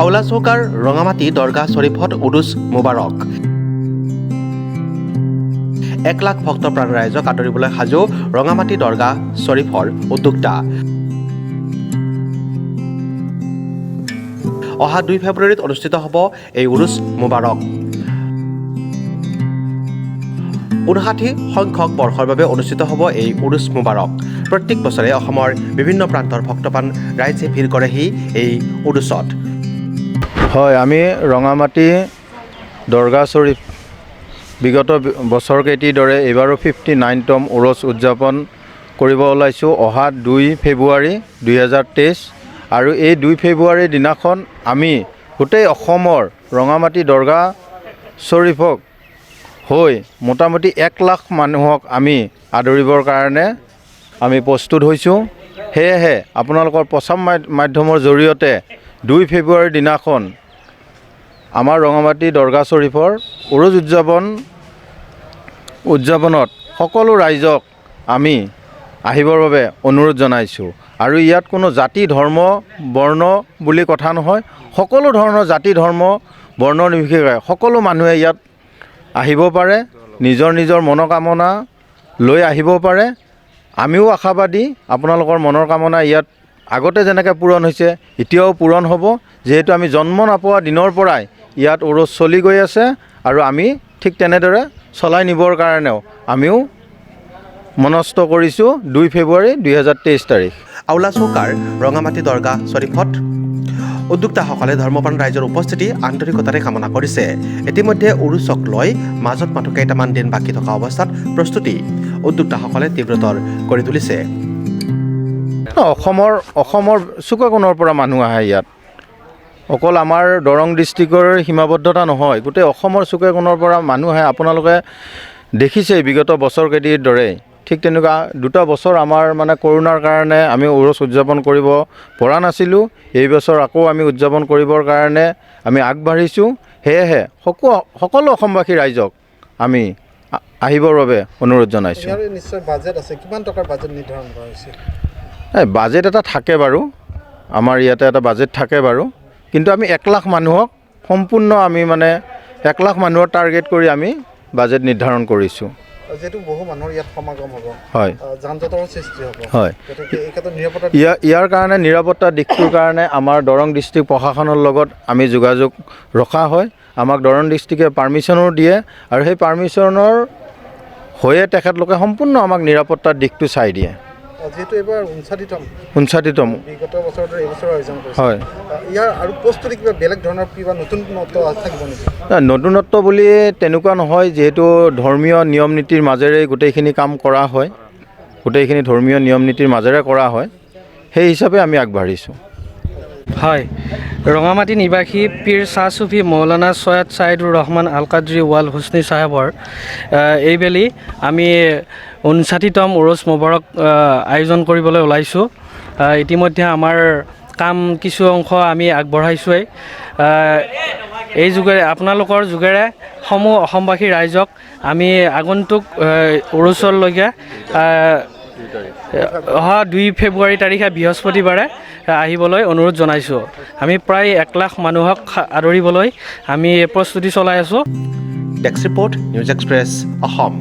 আউলাচৌকাৰ ৰঙামাটি দৰগাহ শ্বৰীফত উৰুচ মুবাৰক। 1 লাখ ভক্তপ্ৰাণ ৰাইজক আদৰিবলৈ সাজু ৰঙামাটি দৰগাহ শ্বৰীফৰ উদ্যোক্তা। অহা 2 ফেব্ৰুৱাৰীত অনুষ্ঠিত হ'ব এই উৰুচ মুবাৰক। 59 সংখ্যক বৰ্ষৰ বাবে অনুষ্ঠিত হ'ব এই উৰুচ মুবাৰক। প্ৰত্যেক বছৰে অসমৰ বিভিন্ন প্ৰান্তৰ ভক্তপ্ৰাণ ৰাইজে ভিৰ কৰেহি এই উৰুচত। হয়, আমি ৰঙামাটি দৰগাহ শ্বৰীফ বিগত বছৰকেইটিৰ দৰে এইবাৰো 59তম উৰচ উদযাপন কৰিব ওলাইছোঁ অহা 2 ফেব্ৰুৱাৰী 2023। আৰু এই 2 ফেব্ৰুৱাৰীৰ দিনাখন আমি গোটেই অসমৰ ৰঙামাটি দৰগাহ শ্বৰীফক হৈ মোটামুটি 1 লাখ মানুহক আমি আদৰিবৰ কাৰণে আমি প্ৰস্তুত হৈছোঁ। সেয়েহে আপোনালোকৰ প্ৰচাৰ মাধ্যমৰ জৰিয়তে 2 ফেব্ৰুৱাৰীৰ দিনাখন আমাৰ ৰঙামাটি দৰগাহ শ্বৰীফৰ উৰুচ উদযাপনত সকলো ৰাইজক আমি আহিবৰ বাবে অনুৰোধ জনাইছোঁ। আৰু ইয়াত কোনো জাতি, ধৰ্ম, বৰ্ণ বুলি কথা নহয়। সকলো ধৰণৰ জাতি, ধৰ্ম, বৰ্ণ নিৰ্বিশেষে সকলো মানুহে ইয়াত আহিব পাৰে, নিজৰ নিজৰ মনোকামনা লৈ আহিব পাৰে। আমিও আশাবাদী, আপোনালোকৰ মনৰ কামনা ইয়াত আগতে যেনেকৈ পূৰণ হৈছে, এতিয়াও পূৰণ হ'ব। যিহেতু আমি জন্ম নাপোৱা দিনৰ পৰাই ইয়াত উৰুচ চলি গৈ আছে আৰু আমি ঠিক তেনেদৰে চলাই নিবৰ কাৰণেও আমিও মনস্থ কৰিছোঁ 2 ফেব্ৰুৱাৰী 2023 তাৰিখ। আউলাচৌকাৰ ৰঙামাটি দৰগাহ শ্বৰীফত উদ্যোক্তাসকলে ধৰ্মপ্ৰাণ ৰাইজৰ উপস্থিতি আন্তৰিকতাৰে কামনা কৰিছে। ইতিমধ্যে উৰুচক লৈ মাজত মাথো কেইটামান দিন বাকী থকা অৱস্থাত প্ৰস্তুতি উদ্যোক্তাসকলে তীব্ৰতৰ কৰি তুলিছে। অসমৰ চুকে কোণৰ পৰা মানুহ আহে ইয়াত। অকল আমাৰ দৰং ডিষ্ট্ৰিক্টৰ সীমাবদ্ধতা নহয়, গোটেই অসমৰ চুকে কোণৰ পৰা মানুহ আহে। আপোনালোকে দেখিছেই বিগত বছৰকেইটিৰ দৰে। ঠিক তেনেকুৱা দুটা বছৰ আমাৰ মানে কৰোণাৰ কাৰণে আমি উৰচ উদযাপন কৰিব পৰা নাছিলোঁ। এই বছৰ আকৌ আমি উদযাপন কৰিবৰ কাৰণে আমি আগবাঢ়িছোঁ। সেয়েহে সকলো অসমবাসী ৰাইজক আমি আহিবৰ বাবে অনুৰোধ জনাইছোঁ। ইয়াৰ নিশ্চয় বাজেট আছে। কিমান টকাৰ বাজেট নিৰ্ধাৰণ কৰা হৈছে? এই বাজেট এটা থাকে বাৰু, আমাৰ ইয়াতে এটা বাজেট থাকে বাৰু। কিন্তু আমি 1 লাখ মানুহক সম্পূৰ্ণ আমি মানে 1 লাখ মানুহৰ টাৰ্গেট কৰি আমি বাজেট নিৰ্ধাৰণ কৰিছোঁ। যিহেতু বহু মানুহৰ ইয়াত সমাগম হ'ব, যান জঁটৰো সৃষ্টি হ'ব, গতিকে এই ক্ষেত্ৰত নিৰাপত্তা ইয়াৰ কাৰণে নিৰাপত্তা দিশটোৰ কাৰণে আমাৰ দৰং ডিষ্ট্ৰিক্ট প্ৰশাসনৰ লগত আমি যোগাযোগ ৰখা হয়। আমাক দৰং ডিষ্ট্ৰিক্টে পাৰ্মিশ্যনো দিয়ে আৰু সেই পাৰ্মিশ্যনৰ হৈয়ে তেখেতলোকে সম্পূৰ্ণ আমাক নিৰাপত্তাৰ দিশটো চাই দিয়ে। যিহেতু এইবাৰ 59তম, 59তম। বিগত বছৰৰ দৰে এইবছৰ আয়োজন কৰিছে, হয়। ইয়াৰ আৰু প্ৰস্তুতি কিবা বেলেগ ধৰণৰ কিবা নতুনত্ব থাকিব নেকি? নাই, নতুনত্ব বুলি তেনেকুৱা নহয়। যিহেতু ধৰ্মীয় নিয়ম নীতিৰ মাজেৰে গোটেইখিনি কাম কৰা হয়, গোটেইখিনি ধৰ্মীয় নিয়ম নীতিৰ মাজেৰে কৰা হয়, সেই হিচাপে আমি আগবাঢ়িছোঁ। হয়, ৰঙামাটি নিবাসী পীৰ শ্বাহ চুফী মৌলানা চৈয়দ ছাইদুৰ ৰহমান আল কাদ্ৰী ৱাল হুছনি চাহেবৰ এইবেলি আমি 59তম উৰুচ মোবাৰক আয়োজন কৰিবলৈ ওলাইছোঁ। ইতিমধ্যে আমাৰ কাম কিছু অংশ আমি আগবঢ়াইছোঁৱেই। এই যোগেৰে, আপোনালোকৰ যোগেৰে সমূহ অসমবাসী ৰাইজক আমি আগন্তুক উৰুচলৈকে অহা 2 ফেব্ৰুৱাৰী তাৰিখে বৃহস্পতিবাৰে আহিবলৈ অনুৰোধ জনাইছোঁ। আমি প্ৰায় 1 লাখ মানুহক আদৰিবলৈ আমি প্ৰস্তুতি চলাই আছোঁ। Desk report, news express, Assam.